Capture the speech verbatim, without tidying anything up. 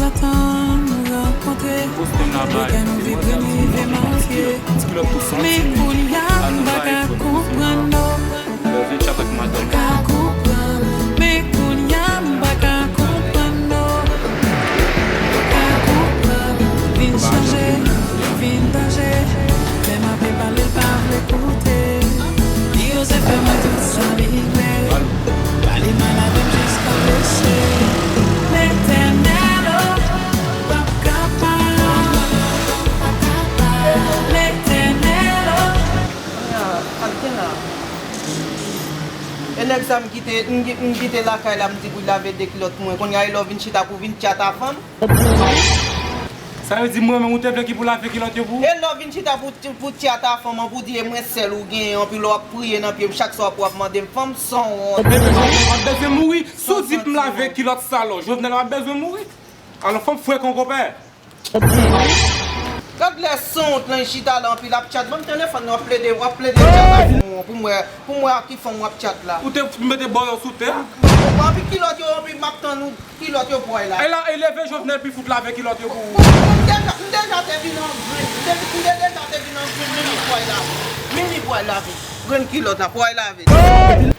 Atan nou rankontre, lè kè nou vibre, nou rive marye. Men kounye a, m pa ka konprann non. M pa ka konprann, men kounye a, m pa ka konprann non. M pa ka konprann, vin chanje, vin danje. Lè m ape pale, l pa vle koute. Li oze fè mwen tout sa li vle. Pale mal avè m jiska blese. Letènèl, oh, m p ap kapab. Letènèl, oh. Kounye a, sa k gen la? E nèg sa m kite, m ki-, m kite lakay la, m di pou l lave de kilòt pou mwen. Kounye a, e lè w vin chita pou vin tchat a fanm. Sa vle di mwen menm ou te vle ki pou lave kilòt yo pou ou? E lè w vin chita pou, pou tchat a fanm an, pou di e mwen sèl ou genyen, anpi lè w ap priye nan pye m chak swa pou w ap mande m fanm, sanwont. Ebyen, Jovenel p ap bezwen mouri. Si w di pou m lave kilòt salò, Jovenel p ap bezwen mouri. Alò, fanm frekan, konpè. Gad lè sanwont lan, li chita la, anpi l ap tchat. Ban m telefòn nan, w ap plede, w ap plede tchat avè m pou m wè, pou m wè ak ki fanm w ap tchat la. Ou te mete bò yo sou tè? Anpi kilòt yo, anpi m ap tann ou. Kilòt yo pou w lave. E la, e leve Jovenel pi fout lave kilòt yo pou ou. Bon, m deja, m deja te vin an grenn. M te, m te deja te vin an grenn, mini pou w lave. Mini pou w lave. Grenn kilòt la pou w lave.